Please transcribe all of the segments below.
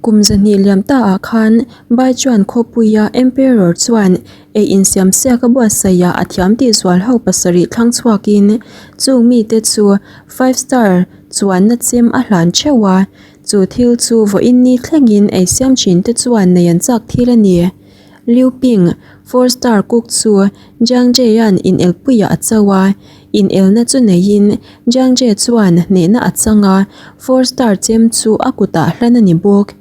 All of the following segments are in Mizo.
Kum 200 liam ta ah khan Baichuan khawpuia Emperor chuan ei insiam siak a buatsaih ah a thiam tih zual ho pasarih thlang chhuakin chung mite chu five star chuanna chem a hlan theuh a, chu thil chu vawiin ni thlengin ei siam thin te chuan nei an chak thil a ni. Liu Ping, four star cook chu Jiang Jie-a'n inelpuiah a cho a, inelna chu neiin Jiang Jie chuan hnehna a chang a, four star chem chu a kutah hlan a ni bawk.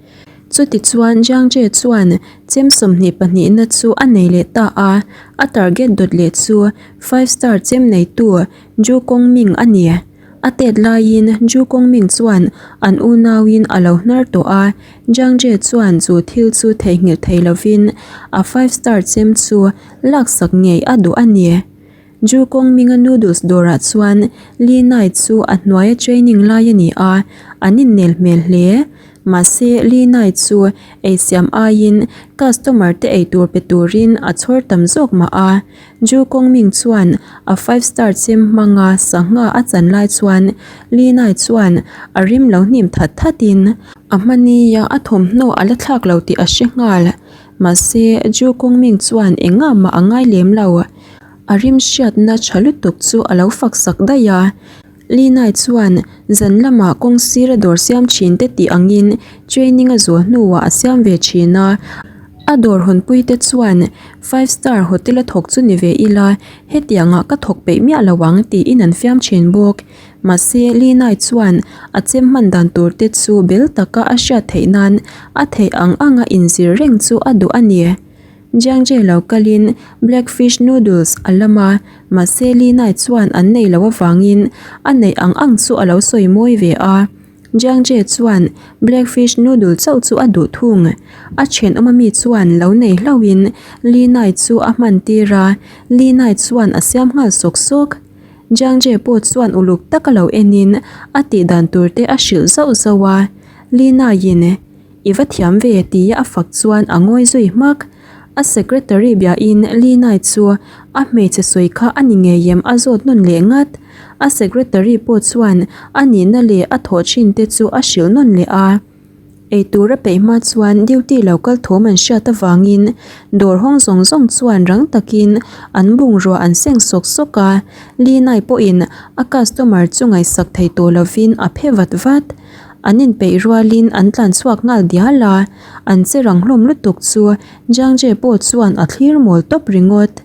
Chutichuan Jiang Jie chuan chem 20 pahnihna chu a nei leh ta a, a target dawt leh chu five star chem neitu Zhu Kongming a ni. A tet laiin Zhu Kongming chuan an unauin a lo hnar tawh a, Jiang Jie chuan chu thil chu theihnghilh thei lovin a five star chem chu laksak ngei a duh a ni. Zhu Kongminga noodles dawrah chuan Li Nai chu a hnuaia training lai a ni a, an innel hmel hle. Mahse, Li Nai chu eisiam aiin customer te eitur pe turin a chhawr tam zawk mah a. Zhu Kongming chuan a five star chem hmanga sangha a chan lai chuan Li Nai chuan a rim lo hnim that thatin a hmania a thawmhnaw a la thlak lo tih a hre nghal. Mahse, Zhu Kongming chuan engah mah a ngai lem lo. A rim hriatna tha lutuk chu a lo fak sak daih a. Li Nai chuan zan lamah kawng sira dawr siam thin te tih angin training a zawh hnuah a siam ve thin a. A dawr hawnpui te chuan five star hotel a thawk chu ni ve ila hetiangah ka thawk peih miah lo ang tiin an fiam thin bawk. Mahse Li Nai chuan a chem hman dan tur te chu bel taka a hriat theih nan a theih ang anga inzir reng chu a duh a ni. Jiang Jie lo kalin black fish noodles a lam a, mahse Li Nai chuan an nei lo avangin a neih ang ang chu a lo sawi mawi ve a. Jiang Jie chuan black fish noodle chauh chu a duh thung. A thenawm ami chuan lo nei hlauhin Li Nai chu a hman tir a, Li Nai chuan a siam nghal sawk sawk. Jiang Jie pawh chuan uluk taka lo enin a tih dan tur te a hrilh zauh zauh a, Li Naiin. I va thiam ve tia a fak chuan a ngawi zui hmak. A secretary biain Lina-i chu a hmeichhe sawi kha a ni ngei em a zawt nawn leh ngat. A secretary pawh chuan a nihna leh a thawh thin te chu a hrilh nawn leh a. Eitur a peih hma chuan duty lo kal thawm an hriat avangin dawr hawng zawng zawng chuan rang takin an bungrua an seng sawk sawk a. Lina-i pawhin a customer chu ngaihsak thei tawh lovin a phe vat vat. An inpeih rualin an tlan chhuak nghal dial a, an che rang hlawm lutuk chu Jiang Jie pawh chuan a thlir mawl tawp ringawt.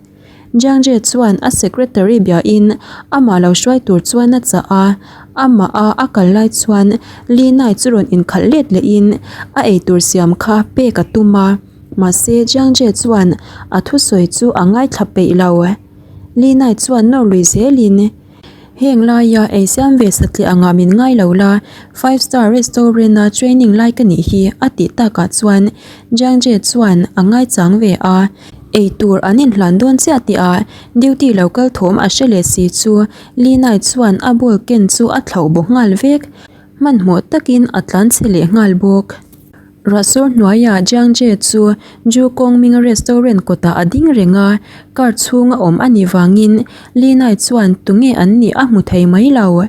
Jiang Jie chuan a secretary biain amah lo hruai tur chuan a chah a, amah a a kal lai chuan Li Nai chu rawn inkhalh let lehin a eitur siam kha pek a tum a, mahse Jiang Jie chuan a thusawi chu a ngaithla peih lo. Li Nai chuan nawr lui zelin. Heng laia ei siam ve satliah angah min ngai lo la, five star restaurant a training lai ka nih hi a tih takah chuan Jiang Jie chuan a ngaichang ve a, ei tur an inhlan dawn chiah tih ah duty lo kal thawm a hre leh si chu Li Nai chuan a ball ken chu a thlauh bawk nghal vek, hmanhmawh takin a tlan chhe leh nghal bawk. Ruahsur hnuaiah Jiang Jie chu Ju Kongming restaurant kawtah a ding reng a, car chhunga awm a nih vangin Li Nai chuan tunge an nih a hmu thei mai lo.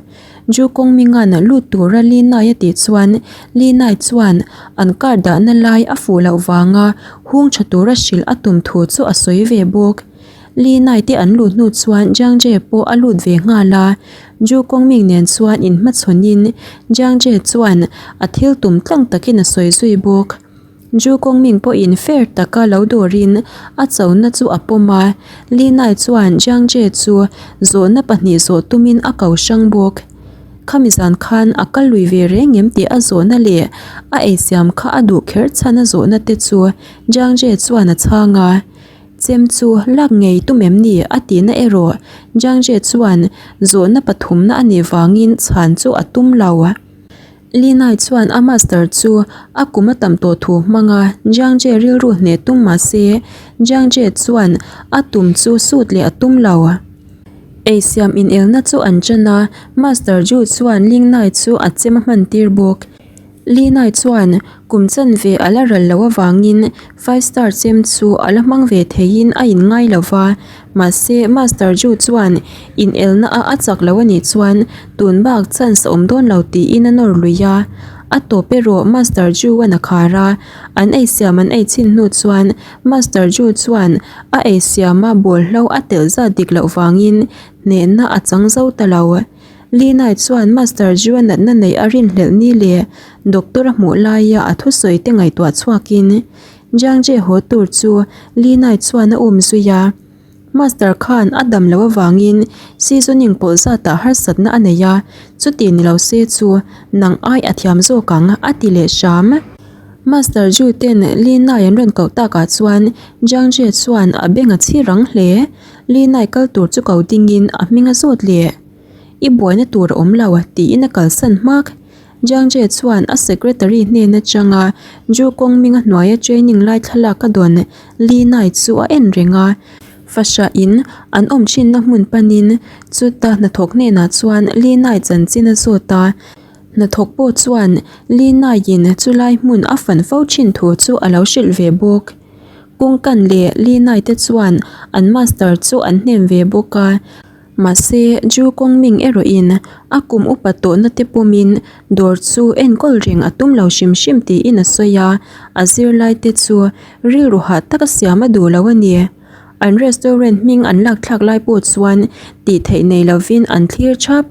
Ju Kongminga'n lut tura Li Nai a tih chuan Li Nai chuan an car dahna lai a fuh loh vanga hung tha tura hrilh a tum thu chu a sawi ve bawk. Li Nai te an luh hnu chuan Jiang Jie pawh a lut ve nghal a, Ju Kongming nen chuan inhmachhawnin Jiang Jie chuan a thil tum tlang takin a sawi zui bawk. Ju Kongming pawhin fair taka lo dawrin a chona chu a pawm a, Li Nai chuan Jiang Jie chu zawhna pahnih zawh tumin a ko hrang bawk. Khami zan khan a kal lui ve reng em tih a zawhna leh a eisiam kha a duh kher chhan a zawhna te chu Jiang Jie chuan a chhang a. Chem chu lak ngei tum em ni? a tihna erawh Jiang Jie chuan zawhna pathumna a nih vangin chhan chu a tum lo. Li Nai chuan a master chu a kum a tam tawh thu hmanga Jiang Jie rilru hneh tum mah se Jiang Jie chuan a tum chu sut leh a tum lo. Eisiam inelna chu an ṭan a, Master Ju chuan Ling Nai chu a chem a hman tir bawk. Li Nai chuan kum chanve a la ral loh avangin five star chem chu a la hmang ve theiin a inngai lo va, mahse Master Ju chuan inelna a a chak lo a nih chuan tun bak chance a awm dawn lo tiin a nawr lui a. A tawp erawh Master Ju-a'n a khar a, an eisiam an ei chhin hnu chuan Master Ju chuan a eisiama bawlhlo a telh zat dik loh vangin hnehna a chang zo ta lo. Lina chuan Master Ju-a natna neih a rinhlelh ni leh doctor a hmuh laia a thusawi te ngaihtuah chhuakin Jiang Jie haw tur chu Lina chuan a um zui a. Master khan a dam loh avangin seasoning pawlh zatah harsatna a nei a, chuti ni lo se chu nang ai a thiam zawk ang a ti leh hram. Master Ju ten Li Nai an rawn koh takah chuan Jiang Jie chuan a beng a chhi rang hle. Li Nai kal tur chu ko dingin a hming a zawt leh. I buaina tur a awm lo tiin a kalsan hmak. Jiang Jie chuan a secretary hnen atanga Ju Kongming-a hnuaia training lai thlalak a dawn Li Nai chu a en reng a. Fahrah in an awm thinna hmun panin chuta hnathawk hnenah chuan Li Nai chanchin a zawt a. Hnathawk pawh chuan Li Nai-in chulai hmun a fan fo thin thu chu a lo hrilh ve bawk. Kungkan leh Li Nai te chuan an master chu an hnem ve bawk a. Mahse, Ju Kongming erawhin a kum upa tawhna te pawmin dawr chu enkawl reng a tum lo hrim hrim tiin a sawi a, a zirlai te chu rilru hah taka siam a duh lo a ni. An restaurant hming an lak thlak lai pawh chuan tih theih nei lovin an thlir thap.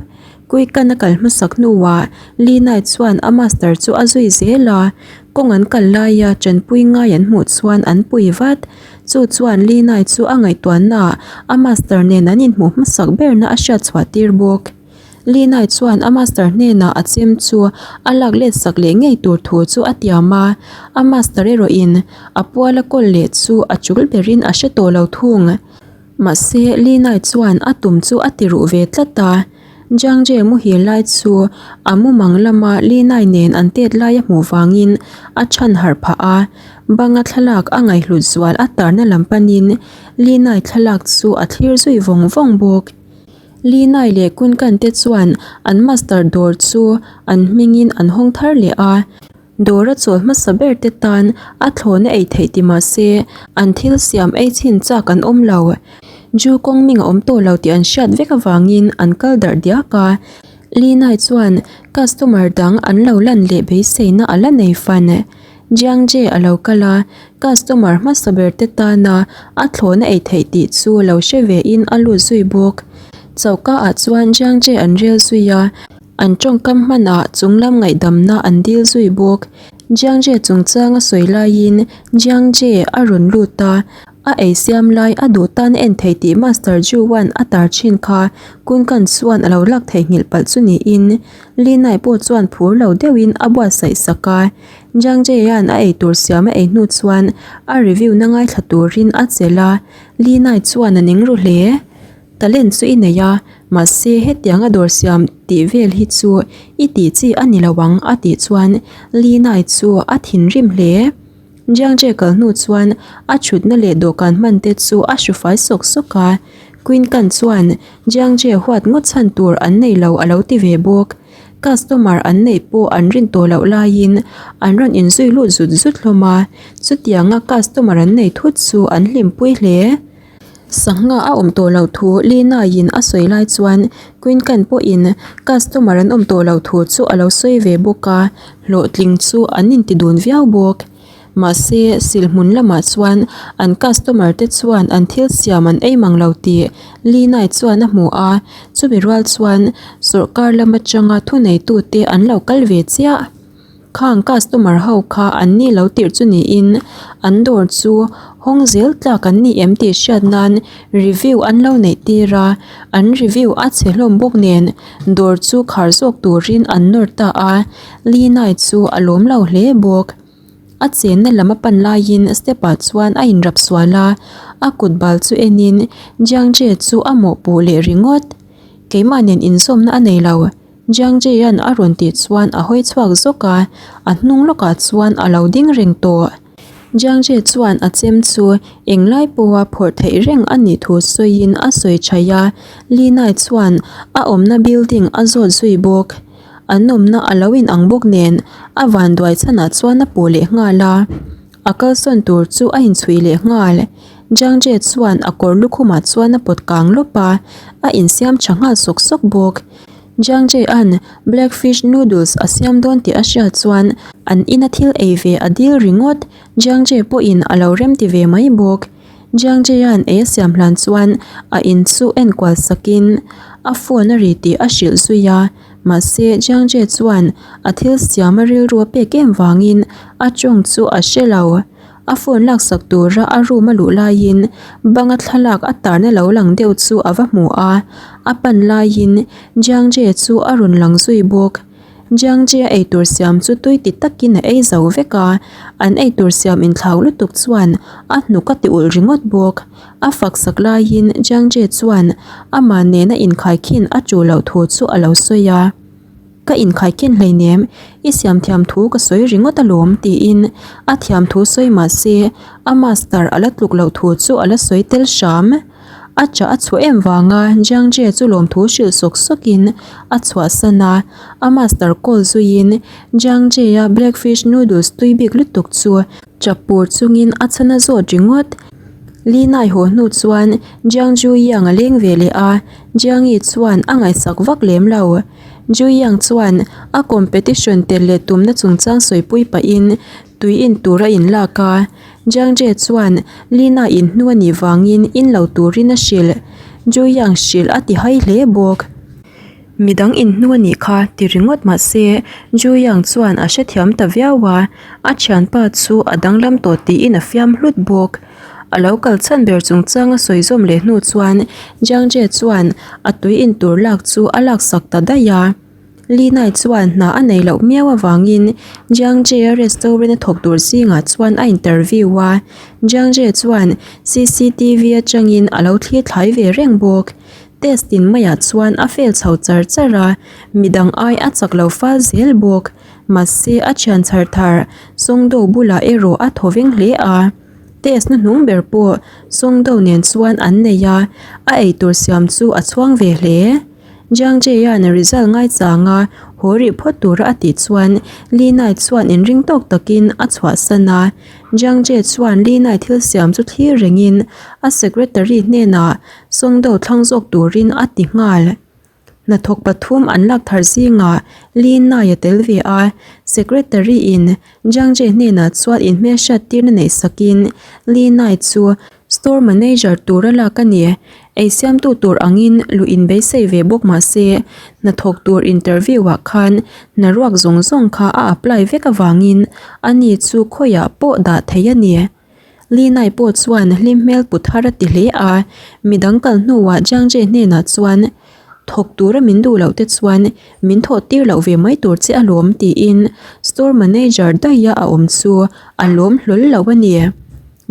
Kuikan a kal hmasak hnuah Li Nai chuan a master chu a zui zel a, kawng an kal laia tanpui ngai an hmuh chuan an pui vat. Chu chuan Li Nai chu a ngaihtuahnaah a master nen an inhmuh hmasak berna a hriat chhuah tir bawk. Li Nai chuan a master hnenah a chem chu a lak let sak leh ngei tur thu chu a tiam a, a master erawhin a puala kawl leh chu a chul berin a hre tawh lo thung. Mahse, Li Nai chuan a tum chu a ti ruh ve tlat a. Jiang Jie muhil lai chu a mumang lama Li Nai nen an tet lai a hmuh vangin a chhan harh phah a, banga thlalak a ngaihhlut zual a tarna lam panin Li Nai thlalak chu a thlir zui vawng vawng bawk. Li Nai leh Kun Kan te chuan an master dawr chu an hmingin an hawng thar leh a, dawr a chawl hmasa ber te tan a thlawhna ei theih ti mah se an thil siam ei chhin chak an awm lo. Ju kawng ming a awm tawh lo tih an hriat vek avangin an kal darh diak a. Li Nai chuan customer dang an lo lan leh beiseina a la nei fan. Jiang Jie a lo kal a, customer hmasa ber te tana a thlawhna ei theih tih chu lo hre ve in a lut zui bawk. Choka ah chuan Jiang Jie an rel zui a. An tawngkam hmanah chunglam ngaihdamna an dil zui bawk. Jiang Jie chungchang a sawi laiin Jiang Jie a rawn lut a, a ei siam lai a duh tan a en thei tih Master Ju Wan a tar thin kha Kunkan chuan a lo lak theihnghilh palh chu niin Li Nai pawh chuan phur lo deuhin a buatsaih sak a. Jiang Jie-a'n a eitur siam a ei hnu chuan a review na ngaithla turin a chelh a, Li Nai chuan a ning ru hle. Talent chu i nei a, mahse hetianga dawr siam tih vel hi chu i tih chi a ni lo ang a tih chuan Li Nai chu a thinrim hle. Jiang Jie kal hnu chuan a thutna leh dawhkan hman te chu a hru fai sawk sawk a, Queen Kan chuan Jiang Jie huat ngawt chhan tur an nei lo a lo ti ve bawk. Customer an neih pawh an rin tawh loh laiin an rawn inzui lut zut zut hlawm a, chutianga customer an nei thut chu an hlimpui hle. Sangha a awm tawh loh thu Lina-in a sawi lai chuan Quincan pawhin customer an awm tawh loh thu chu a lo sawi ve bawk a, hlawhtling chu an inti dun viau bawk. Mahse, silhmun lamah chuan an customer te chuan an thil siam an ei mang lo tih Lina-i chuan a hmu a, chumi rual chuan sawrkar lam atanga thuneitute an lo kal ve chiah. Khang customer ho kha an ni lo tirh chu niin an dawr chu hawng zel tlak an ni em tih hriat nan review an lo neih tir a, an review a chhe hlawm bawk nen dawr chu khar zawk turin an nawr ta a, Lina-i chu a lawm lo hle bawk. A chenna lam a pan laiin step ah chuan a inrap sual a, a kut bal chu enin Jiang Jie chu a mawhpuh leh ringawt. Keimah nen inzawmna a nei lo. Jiang Jie-a'n a rawn tih chuan a hawi chhuak zawk a, a hnung lawkah chuan a lo ding reng tawh. Jiang Jie chuan a chem chu englai pawha phawrh theih reng a nih thu sawiin a sawi thaih a, Li Nai chuan a awmna building a zawt zui bawk. An awmna a lo inang bawk nen a vanduai chhanah chuan a puh leh nghal a. A kalsawn tur chu a inchhui leh nghal. Jiang Jie chuan a kawr lukhumah chuan a pawt kang lawp a, a insiam tha nghal sawk sawk bawk. Jiang Jie-a'n black fish noodles a siam dawn tih a hriat chuan an ina thil ei ve a dil ringawt. Jiang Jie pawhin a lo remti ve mai bawk. Jiang Jie-a'n ei a siam hlan chuan a in chu enkual sakin a phone a ri tih a hrilh zui a. Mahse, Jiang Jie chuan a thil siam a rilru a pek em vangin a tawng chu a hre lo. A phone laksak tura a room a luh laiin banga thlalak a tarna lo lang deuh chu a va hmu a, a pan laiin Jiang Jie chu a rawn lang zui bawk. Jiang Jie a eitur siam chu tui ti takin a ei zo vek a, an eitur siam inthlau lutuk chuan a hnuk a ti ulh ringawt bawk. A faksak laiin Jiang Jie chuan amah nena inkhaikhin a ṭul loh thu chu a lo sawi a. Ka inkhaikhin hleinem, i siam thiam thu ka sawi ringawt alawm tiin a thiam thu sawi mah se a master a la tluk loh thu chu a la sawi tel hram. A chah a chhuah em vanga Jiang Jie chu lawmthu hrilh sawk sawkin a chhuahsan a, a master call zuiin Jiang Jie-a blackfish noodles tui bik lutuk chu chap pur chungin a chhan a zawt ringawt. Li Nai haw hnu chuan Jiang Ju Yang a leng ve leh a, Jiang Yi chuan a ngaihsak vak lem lo. Ju Yang chuan a competition tel leh tumna chungchang sawipui pahin tui in tur a inlak a, Jiang Jie chuan Li Nai in hnu a nih vangin in lo turin a hrilh. Ju Yang hrilh a ti hai hle bawk. Midang in hnu a nih kha ti ringawt mah se Ju Yang chuan a hrethiam ta viau a, a thianpa chu a danglam tawh tiin a fiam hlut bawk. A lo kal chhan ber chungchang a sawi zawm leh hnu chuan Jiang Jie chuan a tui in tur lak chu a laksak ta daih a. Li Nai chuan hna a nei loh miau avangin Jiang Jie-a restaurant a thawk tur zingah chuan a interview a, Jiang Jie chuan CCTV atangin a lo thlir thlai ve reng bawk. Test tin maiah chuan a fail chho char char a, midang ai a chak lo fal zel bawk. Mahse a thian chhar thar Songdo bulah erawh a thaw veng hle a. Test hnuhnung ber pawh Songdo nen chuan an nei a, a eitur siam chu a chhuang ve hle. Jiang Jie-a'n result ngaichang a haw rih phawt tura a tih chuan Li Nai chuan inring tawk takin a chhuahsan a. Jiang Jie chuan Li Nai thil siam chu thlir rengin a secretary hnenah Songdo thlang zawk turin a ti nghal. Hnathawk pathum an lak thar zingah Li Nai a tel ve a, Secretary in Jiang Jie hnenah chuan inhmelhriat tirna neih sakin Li Nai chu Store Manager tura lak a ni. Ei siamtu tur angin luh inbeisei ve bawk mah se hnathawk tur interview ah khan hna ruak zawng zawng kha a apply vek avangin ani chu khawiah pawh dah thei a ni. Li Nai pawh chuan hlim hmel put har a ti hle a, midang kal hnuah Jiang Jie hnenah chuan thawk tura min duh loh te chuan min thawh tir loh ve mai tur che alawm tiin store manager daih a a awm chu a lawm hlawl lo a ni.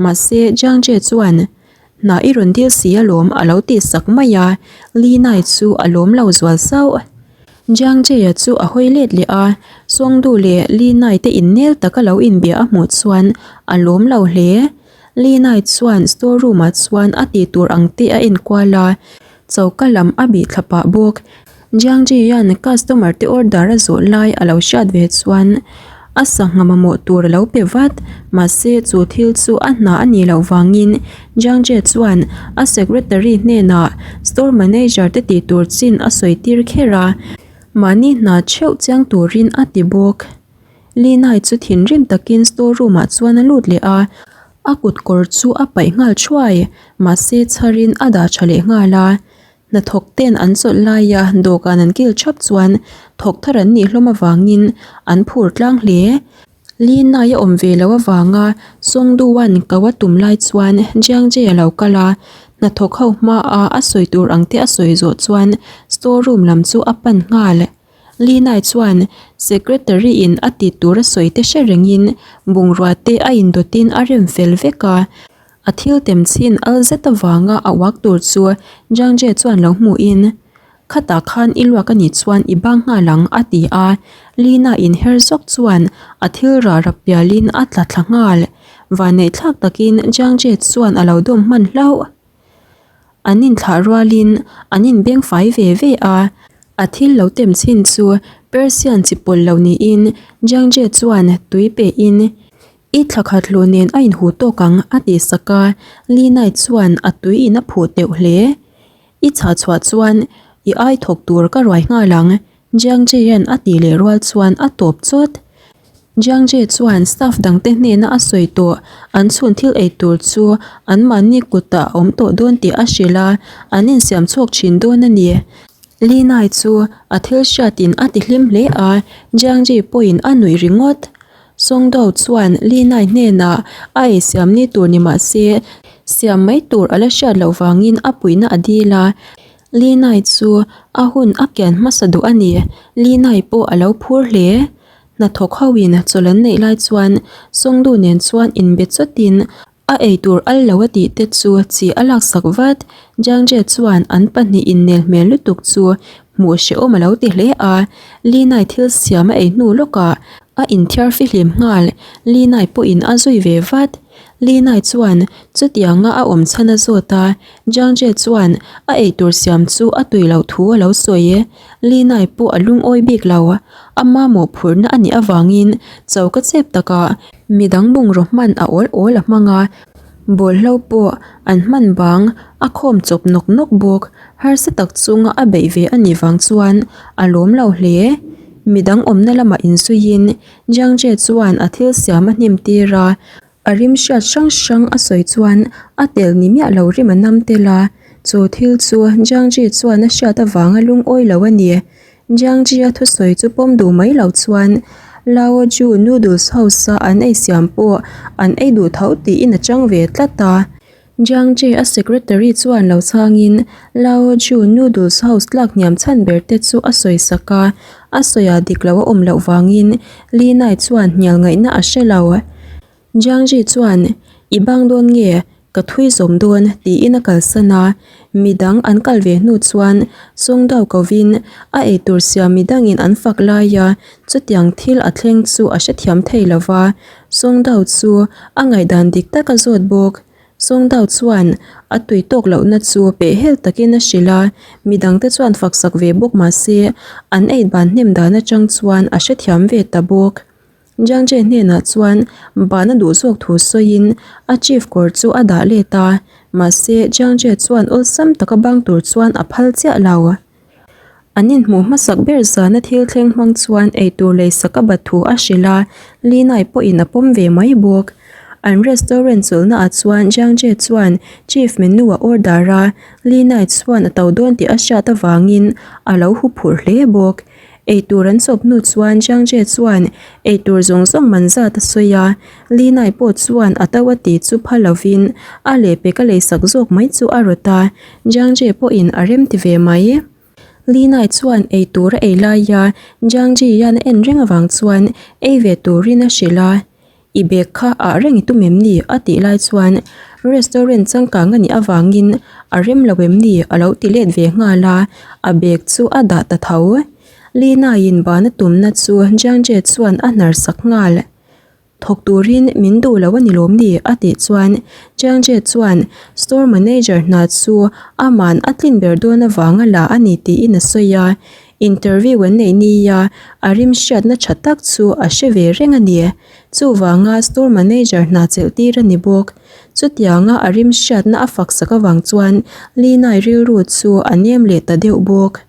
Mahse Jiang Jie chuan hna i rawn dil si alawm a lo tih sak mai a, Li Nai chu a lawm lo zual sauh. Jiang Jie-a chu a hawi let leh a, Songdu leh Li Nai te innel taka lo inbia a hmuh chuan a lawm lo hle. Li Nai chuan store room ah chuan a tih tur ang te a enkual a, choka lam a bih thla pah bawk. Jiang Jie-a'n customer te order a zawh lai a lo hriat ve chuan a sangha mamawh tur a lo pe vat. Mahse chu thil chu a hna a nih loh vangin Jiang Jie chuan a secretary hnenah store manager te tih tur chin a sawi tir kher a, mahni hna theuh chiang turin a ti bawk. Li Nai chu thinrim takin store room ah chuan a lut leh a, a kut kawr chu a paih nghal thuai, mahse chharin a dah tha leh nghal a. Hnathawk ten an chawlh laia dawhkan an kil thap chuan thawk thar an nih hlawm avangin an phur tlang hle. Li Nai a awm ve loh avanga Songduan ko a tum lai chuan Jiang Jie a lo kal a, hnathawk ho hmaa a sawi tur ang te a sawi zawh chuan store room lam chu a pan nghal. Li Nai chuan secretary in a tih tur a sawi te hre rengin bungrua te a indawtin a rem fel vek a. A thil tem chhin al zet avanga a uak tur chu Jiang Jie chuan lo hmuhin, Khatah khan i luak a nih chuan i bang nghal ang, a ti a. Lina inher zawk chuan a thil rah rap pialin a tla thla nghal. Vanneihthlak takin Jiang Jie chuan a lo dawm hman hlauh. An inthlah rualin an inbeng fai ve ve a. A thil lo tem chhin chu Persian chi pawlh lo niin Jiang Jie chuan tui pehin, I thla khat hluh nen a inhu tawk ang, a tih sak a, Li Nai chuan a tui in a phuh teuh hle. I chhah chhuah chuan I ai thawk tur ka ruai nghal ang, Jiang Jie-a'n a tih leh rual chuan a tawp chawt. Jiang Jie chuan staff dangte hnena a sawi tawh an chhun thil ei tur chu anmahni kutah a awm tawh dawn tih a hrilh a, an insiam chhuak thin dawn a ni. Li Nai chu a thil hriatin a ti hlim hle a, Jiang Jie pawhin a nuih ringawt. Song Do chuan Li Nai hnenah a ei siam ni tur ni mah se, siam mai tur a la hriat loh vangin a puihna a dil a. Li Nai chu a hun a kian hmasa duh a ni. Li Nai pawh a lo phur hle. Hnathawk hoin chawlh an neih lai chuan Song Do nen chuan inbe chawtin A ei tur al lo a tih te chu chi a laksak vat. Jiang Jie chuan an pahnih innel hmel lutuk chu hmuh hrehawm a lo ti hle a. Li Nai thil siam a ei hnu lawkah a inthiar fihlim nghal. Li Nai pawhin a zui ve vat. Li Nai chuan chutianga a awm chhan a zawt a. Jiang Jie chuan a ei tur siam chu a tui loh thu a lo sawi. Li Nai pawh a lungawi bik lo. A mamawh phurhna a nih avangin choka chep takah Midang bungraw hman a awl awl a hmang a, bawlhlo pawh an hman bang a khawm chawp nawk nawk bawk. Harsa tak chunga a beih ve a nih vang chuan a lawm lo hle. Midang awmna lamah inzuiin Jiang Jie chuan a thil siam a hnim tir a, a rim hriat hrang hrang a sawi chuan a tel ni miah lo rim a nam tel a, chu thil chu Jiang Jie chuan a hriat avanga lungawi lo a ni. Jiang Jia thusawi chu pawm duh mai lo chuan Lao Ju noodles house a an ei siam pawh an ei duh tho tiin a chang ve tlat a. Jiang Jia secretary chuan lo chhangin Lao Ju noodles house tlak hniam chhan ber te chu a sawi sak a, a sawi ah dik lo a awm loh vangin Li Nai chuan hnial ngaihna a hre lo. Jiang Ji chuan, I bang dawn nge? Ka thui zawm dawn, tiin a kalsan a. Midang an kal ve hnu chuan Song Dao kovin a eitur siam midangin an fak lai a, chutiang thil a thleng chu a hrethiam thei lo va. Song Dao chu a ngaihdan dik tak a zawt bawk. Song Dao chuan a tui tawk lohna chu pehhel takin a hrilh a, midangte chuan faksak ve bawk mah se an ei ban hnem dan atang chuan a hrethiam ve ta bawk. Jiang Jie hnenah chuan ban a duh zawk thu sawiin a chief kawr chu a dah let a, mahse Jiang Jie chuan awlsam taka bang tur chuan a phal chiah lo. An inhmuh hmasak ber zana thil thleng hmang chuan eitur leisak a bat thu a hrilh a, Li Nai pawhin a pawm ve mai bawk. An restaurant chawlhna ah chuan Jiang Jie chuan chief menu a order a, Li Nai chuan a to dawn tih a hriat avangin a lo huphurh hle bawk. Eitur an chawp hnu chuan Jiang Jie chuan eitur zawng zawng man zat a sawi a, Li Nai pawh chuan a to a ti chu pha lovin a lehpek a leisak zawk mai chu a rawt a, Jiang Jie pawhin a rem ti ve mai. Li Nai chuan eitur a ei laia Jiang Jie hian a en reng avang chuan ei ve turin a hrilh a. I bag kha ah reng i tum em ni? a tih lai chuan restaurant changkang a nih avangin a rem lo em ni? a lo ti let ve nghal a, a bag chu a dah ta tho. Lina-in ban a tumna chu Jiang-Jie chuan a hnar sak nghal. Thawk turin min duh lo a ni lawm ni? a tih chuan Jiang-Jie chuan store manager hna chu aman a tlin ber dawn avanga la a ni tiin a sawi a. Interview an neih nia a rim hriatna tha tak chu a hre ve reng a ni. Chuvanga store manager hna chelh tir a ni bawk. Chutianga a rim hriatna a fak sak avang chuan Linai rilru chu a nem leh ta deuh bawk.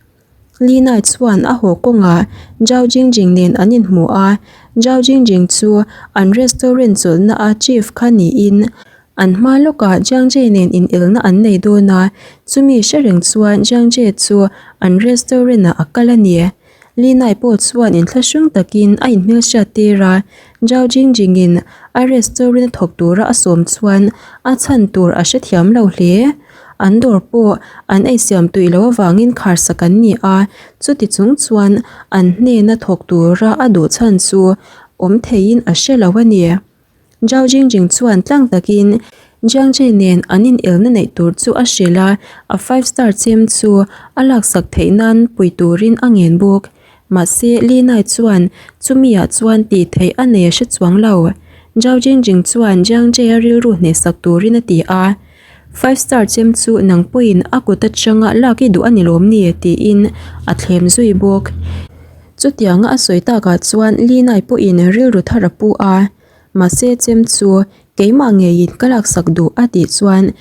Linai chuan a haw kawngah Zhao Jingjing nen an inhmu a, Zhao Jingjing chu an restaurant chawlhna a chief kha niin An hma lawkah Jiang Jie nen inelna an nei dawn a, chumi hre reng chuan Jiang Jie chu an restaurant ah a kal a ni. Li Nai pawh chuan inthlahrung takin a inhmelhriat tir a, Zhao Jingjing in a restaurant a thawk tura a sawm chuan a chhan tur a hrethiam lo hle. An dawr pawh an eisiam tui loh avangin kharsak an ni a, chuti chung chuan an hnena thawk tura a duh chhan chu awm theiin a hre lo a ni. Zhao Jingjing chuan tlang takin Jiang Jie nen an inelna neih tur chu a hrilh a, a five star chem chu a laksak theih nan pui turin a ngen bawk. Mahse, Li Nai chuan chumi ah chuan tih theih a nei a hre chuang lo. Zhao Jingjing chuan Jiang Jie-a rilru hnehsak turin a ti a, Five star chem chu nang pawhin a kut atanga lak i duh a ni lawm ni? tiin a thlem zui bawk. Chutianga a sawi takah chuan Linai pawhin rilru thar a pu a, mahse chem chu keimah ngeiin ka laksak duh a tih chuan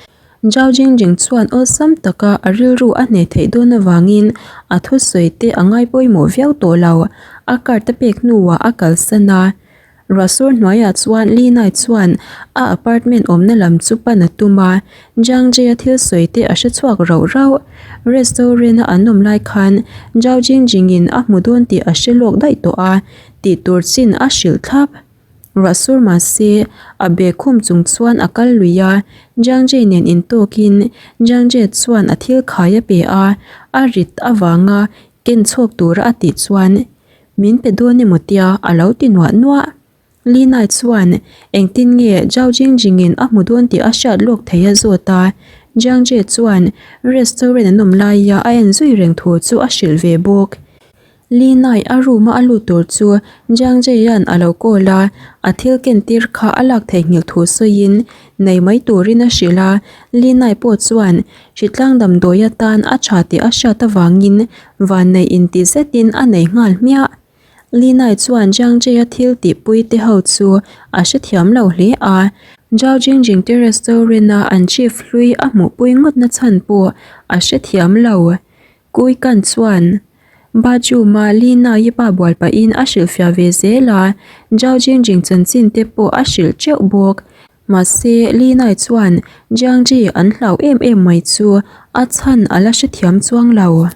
Zhao Jingjing chuan awlsam taka a rilru a hneh theih dawn avangin a thusawi te a ngai pawimawh viau tawh lo. A card a pek hnuah a kalsan a. Ruahsur hnuaiah chuan Li Nai chuan a apartment awmna lam chu pan a tum a, Jiang Jia thil sawi te a hre chhuak rauh rauh. Restaurant a an awm lai khan Zhao Jingjing in a hmu dawn tih a hre lawk daih tawh a, tih tur chin a hrilh thlap. Ruahsur mahse, a bag khum chung chuan a kal lui a, Jiang Jia nen intawkin Jiang Jia chuan a thil khai a pe a, a rit avanga ken chhuak tura a tih chuan Min pe dawn emaw tia a lo ti nuah nuah. Li Nai chuan engtin nge Zhao Jingjingin a hmu dawn tih a hriat lawk thei a zawt a. Jiang Jie chuan restaurant an awm laia a en zui reng thu chu a hrilh ve bawk. Li Nai a room a a lut tur chu Jiang Jie-a'n a lo call a, a thil ken tir kha a lak theihnghilh thu sawiin nei mai turin a hrilh a. Li Nai pawh chuan hritlang damdawi atan a tha tih a hriat avangin Vanneih inti zetin a nei nghal hmiah. Linai chuan Jiang Jia thil tihpui te ho chu a hrethiam lo hle a. Zhao Jingjing te restaurant a an chief hlui a hmuhpui ngawtna chhan pawh a hrethiam lo. Kui Kan chuan bathroom-a Linai-i pa bual pahin a hrilhfiah ve zel a, Zhao Jingjing chanchin te pawh a hrilh teuh bawk. Mahse, Li Nai chuan Jiang Ji an hlau em em mai chu a chhan a la hrethiam chuang lo.